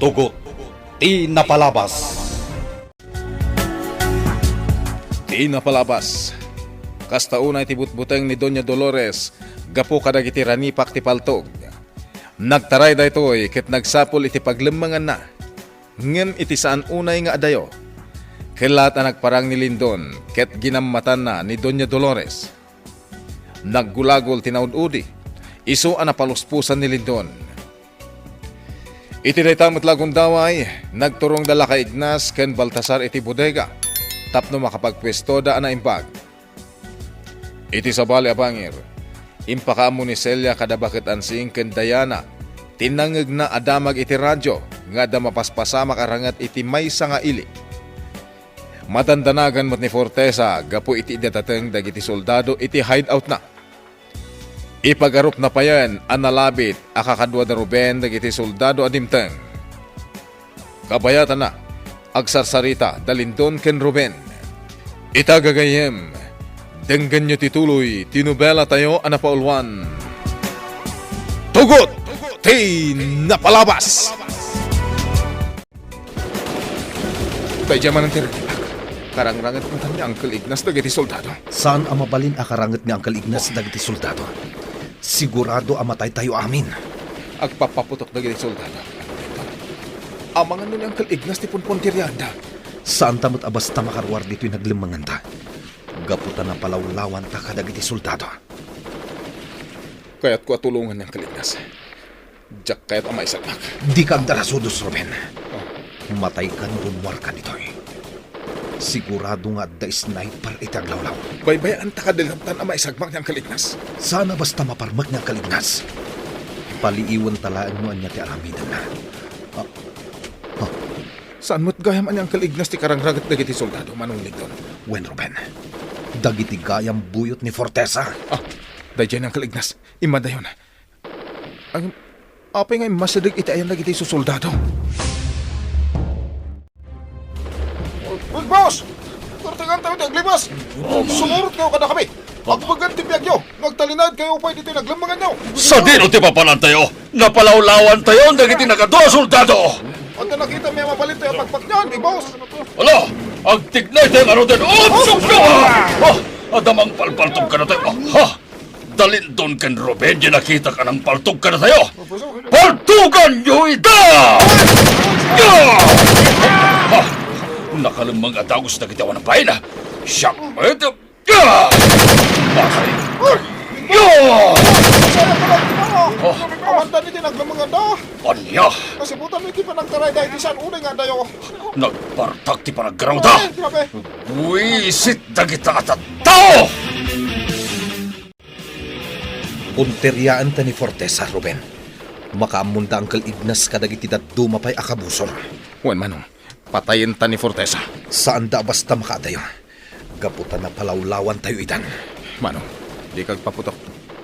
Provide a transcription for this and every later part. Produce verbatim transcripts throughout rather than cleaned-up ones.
Tugot ti napalabas. Ti napalabas. Kasta unay ti butbuteng ni Doña Dolores gapu kadagiti ranipak ti paltog. Nagtaray daytoy ket nagsapul iti paglemmenganna. Ngem iti saan unay nga adayo, kellat a nagparang ni Lindon ket ginammatanna ni Doña Dolores. Naggulagol ti naud-udi, isu a napalusposan ni Lindon. Iti dayta met la gundaway, nagturongda la ka Ignas ken Baltasar iti bodega tapno makapagpuestoda a naimbag. Iti sabali a bangir, impakaammo ni Celia kada baket Ansing ken Diana ti nangngegna a damag iti radio nga adda mapaspasamak a ranget iti maysa nga ili. Madandanagan met ni Fortesa gapu iti iddadateng dagiti soldado iti hideoutna. Ipagarupna payen a nalabit a kakadua da Ruben dagiti soldado a dimteng. Kabayatanna, agsarsarita da Lindon ken Ruben. Ita gagayyem, denggenyo ti tuloy ti nobelatayo a napauluan, Tugot ti Napalabas! Daydiay manen ti ranipak. Karangranget met ni Uncle Ignas dagiti soldado. Saan a mabalin a karanget ni Uncle Ignas dagiti soldado. Sigurado a mataytayo amin. Agpapaputok dagiti soldado. Amangan ni Uncle Ignas ti punpuntiryaanda. Saanta met a basta makaruar ditoy naglemmenganta. Gapu ta napalawlawanta kadagiti soldado. Kayatko a tulongan ni Uncle Ignas. Diak kayat a maisagmak. Dika agdarasudos, Ruben. Oh. Matayka no rummuarka ditoy. Sigurado nga adda sniper iti aglawlaw. Baybay-anta kadi laptan a maisagmak ni Uncle Ignas. Saan a basta maparmek ni Uncle Ignas. Paliiwenta laeng no ania ti aramidenna. Ah. Ah. Saan met gayam a ni Uncle Ignas ti karangranget dagiti soldado, Manong Lindon? Wen, Ruben. Dagiti gayam buyot ni Fortesa. Ah, daydiay ni Uncle Ignas. Immadayon. Ang, apay nga immasideg iti ayan dagiti susoldado? Big Boss! Kartengan tayo ti aglibas! Sumurot kayo kadakami! Agbagan ti biagyo! No agtalinaed kayo pay ditoy naglemmenganyo! Sadino ti papanantayo? Napalawlawantayo dagiti nakadua a soldado! Adda nakita mi a mabalin tayo a pakpaknian, Big Boss! Ala! Agtignay tayo ngaruden! Ups! Ups! Ah! Adda mangpalpaltog kadatayo! Ha? Da Lindon ken Ruben diay nakitak a nangpaltog kadatayo. Paltuganyo ida! Ya! Ha! Nakalemmeng a dagus dagiti awan a bain. Siak met. Ya! Patay kayo! Oh. Awan dani ti naglemmenganda. Ania? Nasiputan iti panagtaray daydi saan unay nga adayo. Nagpartak ti panaggarawda. Ay, grabe. Buisit dagita a tattao! Punteriaenta ni Fortesa, Ruben. Makaammonda Uncle Ignas kadagiti dadduma pay a kabusor. Wen, Manong, patayenta ni Fortesa. Saanda a basta makaadayo. Gapu ta napalawlawantayo idan. Manong, dika agpaputok.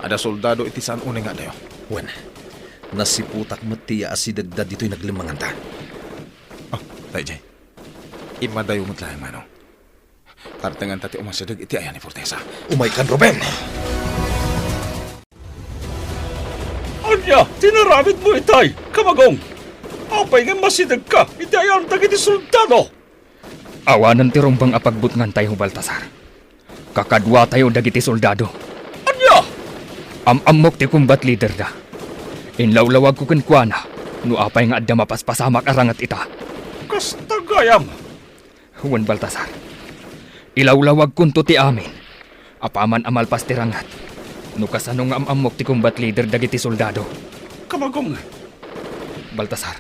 Adda soldado iti saan unay nga adayo. Wen, nasiputak met ti yaasidegda ditoy naglemmenganta. Ah, daydiay. Immadayo met laeng, Manong. Kartenganta ti umasideg iti ayan ni Fortesa. Umaykan, Ruben! Ania ti inaramidmo itay, Kamagong? Apay nga masidegka iti ayan dagiti soldado? Awanen ti rumbeng a pagbutngantayo, Baltasar. Kakaduatayo dagiti soldado. Ania? Am-ammok ti combat leaderda. Inlawlawagko kenkuana no apay nga adda mapaspasamak a ranget ita. Kasta gayam. Wen, Baltasar, ilawlawagkonto ti amin. Apaman a malpas ti ranget, no kasano nga am-ammok ti combat leader dagiti soldado. Kamagong. Baltasar,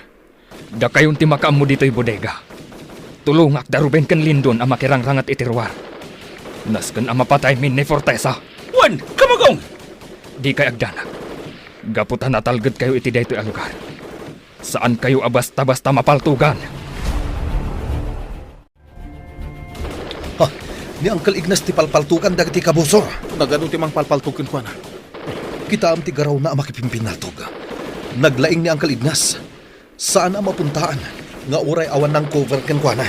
dakayon ti makaammo ditoy bodega. Tulongak da Ruben ken Lindon a makirangranget iti ruar. Nasken a mapataymin ni Fortesa. Wen, Kamagong! Dikay agdanag. Gapu ta natalgedkayo iti daytoy a lugar. Saankayo a basta-basta mapaltugan. Ha, ni Uncle Ignas ti palpaltugan dagiti kabusor. Nagadu ti mangpalpaltog kenkuana? Kitaem ti garawna a makipimpinnaltog. Naglaing ni Uncle Ignas. Saan a mapuntaan nga uray awan nang-cover kenkuana.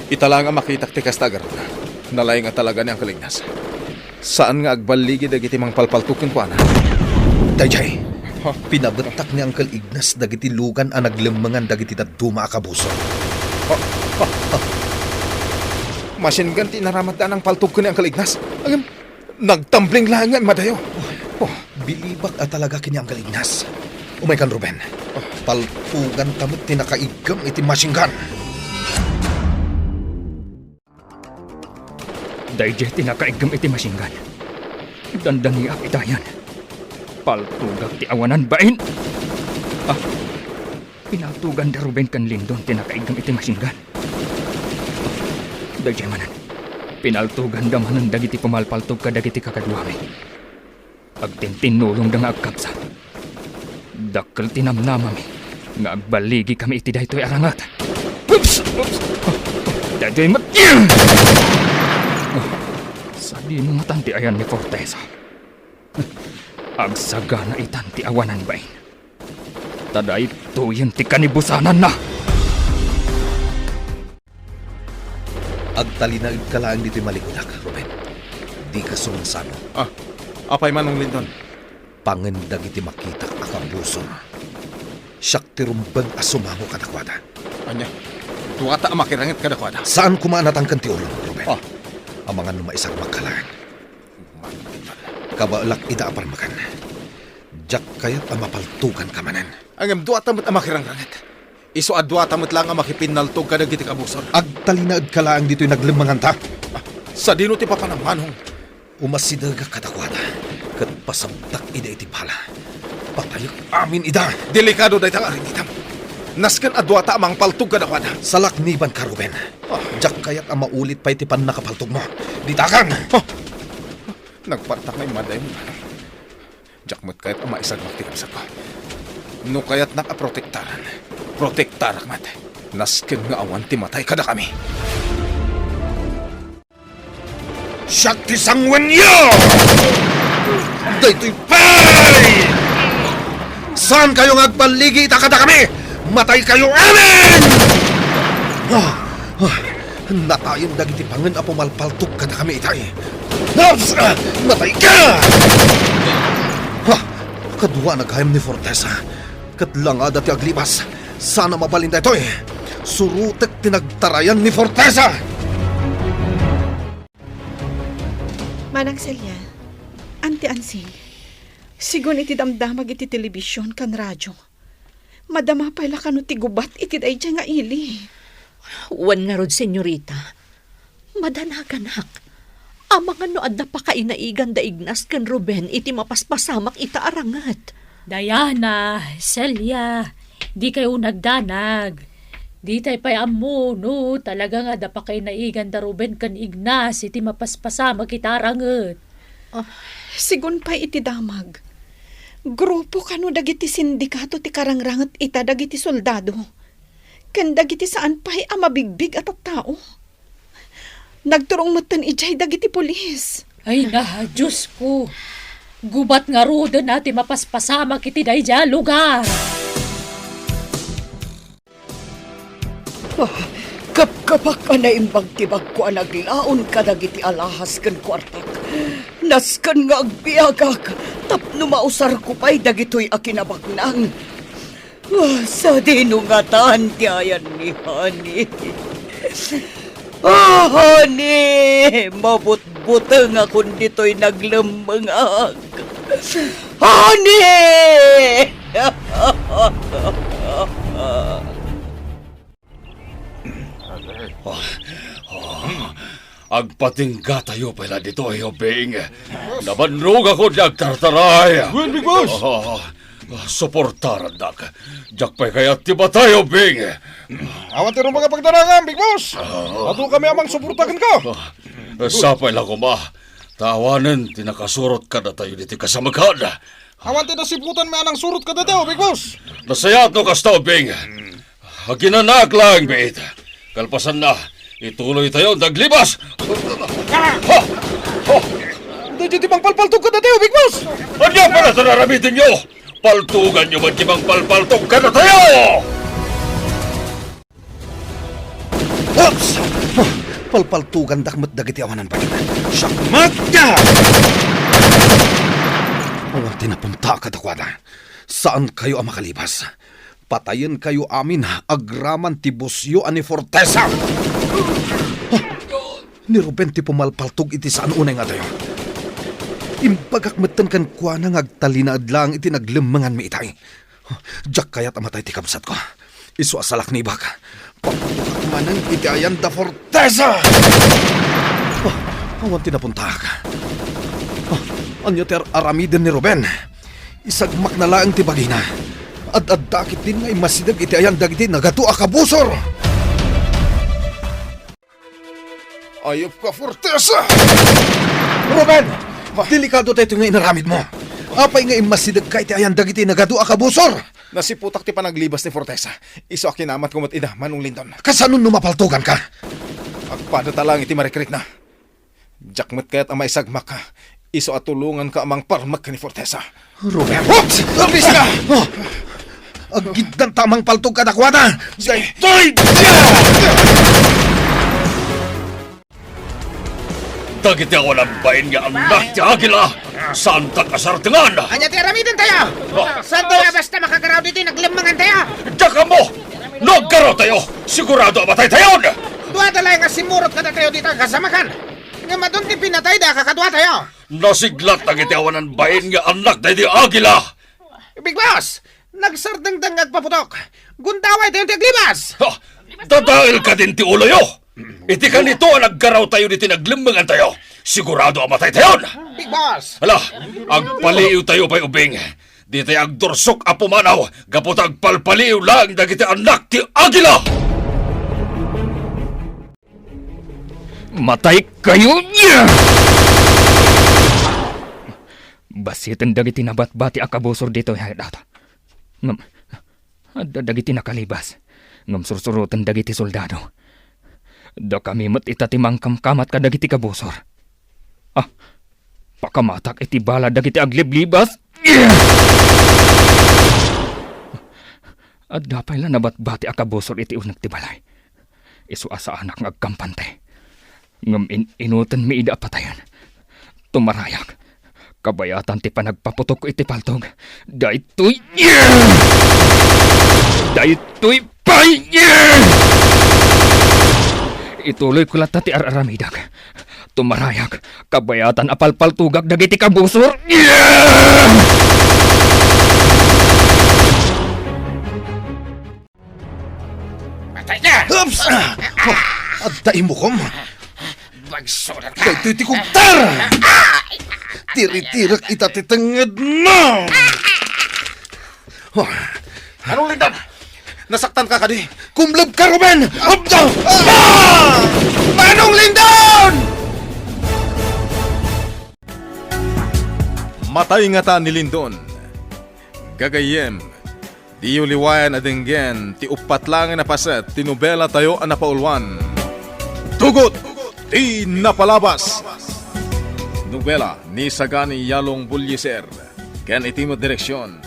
Ita laeng a makitak ti kasta a garawna. Nalaing a talaga ni Uncle Ignas. Saan nga agballigi dagiti mangpalpaltog kenkuana. Daydiay, Ha? Pinabettak ni Uncle Ignas dagiti lugan a naglemmengan dagiti dadduma a kabusor. Ha? Ha? Ha? Machine gun ti inaramatda a nangpaltog ken ni Uncle Ignas. Ngem, nagtambling laeng nga immadayo. Oh. Bilibak a talaga ken ni Uncle Ignas. Umaykan, Ruben. Oh. Paltoganta met ti nakaiggem iti machine gun. Daydiay ti nakaiggem iti machine gun. Dandaniak itayan. Paltogak ti awanan bain. Ah, pinaltoganda Ruben ken Lindon ti nakaiggem iti machine gun. Daydiay manen, pinaltoganda manen dagiti pumalpaltog kadagiti kakaduami. Agtintinnulongda nga agkabsat. Dakkel ti namnamami nga agballigikami iti daytoy a ranget. Oops! Oops! Daytoy met-, sadino ngatan ti ayan ni Fortesa? Agsagana itan ti awanan bain. Ta daytoyen ti kanibusananna. Agtalinaedka laeng ditoy malikudak, Ruben. Dika sumangsamo. Ah, apay, Manong Lindon? Pangen dagiti makitak a kabusor. Siak ti rumbeng a sumango kadakuada. Ania? Duata a makiranget kadakuada? Saan koma a natangken ti ulom, Ruben. Ah. Amangan no maisagmakka laeng. Kabaelak ida a parmekan. Diak kayat a mapaltoganka manen. Ngem duata met a makirangranget. Isu a duata met laeng a makipinnaltog kadagiti kabusor. Agtalinaedka laeng ditoy naglemmenganta. Ah, sadino ti papanam, Manong? Umasidegak kadakuada, ket pasabtak ida iti bala. Patayek amin ida. Delikado dayta nga aramidem. Nasken a duata a mangpaltog kadakuada. Salaknibanka, Ruben. Ah. Diak kayat a maulit pay ti pannakapaltogmo. Ditakan! Ah. Nagpartak nga immadayo, Manong. Diak met kayat a maisagmak ti kabsatko. No kayatnak a protektaran, protektarak met. Nasken nga awan ti matay kadakami. Siak ti sanguenyo! Daytoy pay! Saankayo nga agballigi ita kadakami! Mataykayo amin! Ah, ah, natayen dagiti pangen a pumalpaltog kadakami itay. Ops! Ah, matayka! Ah, kadua nagayam ni Fortesa. Ket langada ti aglibas. Sana mabalin daytoy. Surotek ti nagtarayan ni Fortesa! Manang Celia, Anti Ansing, sigun iti damdamag iti telebision ken radio, madama pay la kano ti gubat iti daydiay nga ili? Wen ngarud, senyorita, madanaganak. Amangan no adda pakainaigan da Ignas ken Ruben iti mapaspasamak ita a ranget. Diana, Celia, dikayo nagdanag. Ditay pay ammo no talaga nga adda pakainaigan da Ruben ken Ignas iti mapaspasamak ita a ranget. Ah, sigun pay iti damag, grupo kano dagiti sindikato ti karangranget ita dagiti soldado ken dagiti saan pay a mabigbig a tattao. Nagturong metten idiay dagiti pulis. Ay na, Diosko! Gubat ngaruden a ti mapaspasamak iti daydiay a lugar. Ah, kapkapak a naimbag ti bagko a naglaon kadagiti alahas ken kuartak. Nasken nga agbiagak tapno mausarko pay dagitoy a kinabaknang. Ah, sadino ngatan ti ayan ni Honey? Ah, Honey! Mabutbutengakon ditoy naglemmengak. Honey! Ah, ah, agpatinggatayo pay la ditoy, Ubbing. Nabannogakon ti agtartaray. Wen, Big Boss! Ah, ah, suportarandak. Diak pay kayat ti matay, Ubbing. Awan ti rumbeng a pagdanagam, Big Boss! Ah. Adukami a mangsuporta kenka. Ah, sapay la koma. Ta awanen ti nakasurot kadatayo ditoy kasamekan. Awan ti nasiputanmi a nangsurot kadatayo, Big Boss! Nasayaat no kasta, Ubbing. Aginanak laeng biit. Kalpasanna, ituloytayo ti aglibas. Ha! Ha! Daydiay ti mangpalpaltog kadatayo, Big Boss! Ania pay la ti aramidyo? Paltoganyo met ti mangpalpaltog kadatayo! Oops! Palpaltogandak met dagiti awanan bain. Siak met! Awan ti napunta kadakuada. Saankayo a makalibas. Patayenkayo amin agraman ti busyo a ni Fortesa. Ah! Ni Ruben ti pumalpaltog iti saan unay nga adayo. Imbagak metten kenkuana nga agtalinaed laeng iti naglemmenganmi itay. Diak kayat a matay ti kabsatko. Isu a salaknibak. Paputoak manen iti ayan da Fortesa! Ah, awan ti napuntaak. Ah, ania ti ar-aramiden ni Ruben? Isagmakna laeng ti bagina. Ad-adda ketdin nga immasideg iti ayan dagiti nagadu a kabusor! Ayup ka, Fortesa! Ruben! Delikado daytoy nga inaramidmo. Apay nga immasidegka iti ayan dagiti nagadu a kabusor? Nasiputak ti panaglibas ni Fortesa. Isu a kinamatko met ida, Manong Lindon. Kasano no mapaltoganka? Agpadata laeng iti marikrikna. Diak met kayat a maisagmak. Isu a tulonganka a mangparmek ken ni Fortesa. Ruben! Oops! Abiska! Oh! Aggiddanta a mangpaltog kadakuada! Daytoy! Dagiti awan agbain nga annak ti Agila, saantak a sartengan! Ania ti aramidentayo? Oh. Saantayo a basta makagaraw ditoy naglemmengantayo? Diak ammo! No aggarawtayo, sigurado a mataytayon! Duada laeng a simmurot kadatayo dita kasamakan. Ngem adun ti pinatayda a kakaduatayo. Nasiglat dagiti awan agbain nga annak daydi Agila. Big Boss, nagsardengdeng nga agpaputok. Gundawaytayon ti aglibas. Ha! Dadael kadin ti uloyo. Iti kanito a naggarawtayo ditoy naglemmengantayo, sigurado a mataytayon. Big Boss. Hala, agpaliiwtayo pay ubing. Ditay agdursok a pumanaw gapu ta agpalpaliiw laeng dagiti annak ti Agila. Mataykayo! Basiten dagiti nabatbati a kabusor ditoy a data. Ngem, adda dagiti nakalibas. Ngem sursuroten dagiti soldado. Dakami met ita ti mangkamkamat kadagiti kabusor. Ah, pakamatak iti bala dagiti agliblibas. Adda pay la nabatbati a kabusor iti uneg ti balay. Isu a saanak nga agkampante. Ngem in-inutenmi ida a patayen. Tumarayak. Kabayatan ti panagpaputok iti paltog. Daytoy. Daytoy pay. Ituloyko latta ti ar-aramidek. Tumarayak. Kabayatan a palpaltogak dagiti kabusor. Patay ka! Oops! Ah! Oh, adda imukom? Bagsurat ka! Daytoy ti kugtar! Tiritirek ita ti tengngedmo! Oh. Manong Lindon! Nasaktan ka kadi? Kumleb ka, Ruben! Abda! Ah! Manong Lindon! Matay ngata ni Lindon. Gagayyem, diyo liwayan a denggen ti uppat laeng a paset ti nobelatayo a napauluan, Tugot ti Napalabas. Nobela ni Sagani Yalong Bullieser ken iti met direksion,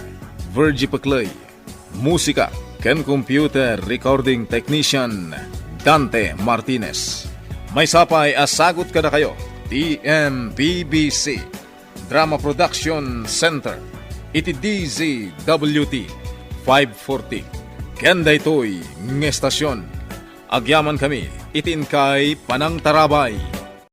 Virgie Pecley. Musika ken computer recording technician, Dante Martinez. Maysa pay a sagut kadakayo ti M P B C Drama Production Center iti D Z W T five forty. Ken daytoy nga estasion, agyamankami iti inkay panangtarabay.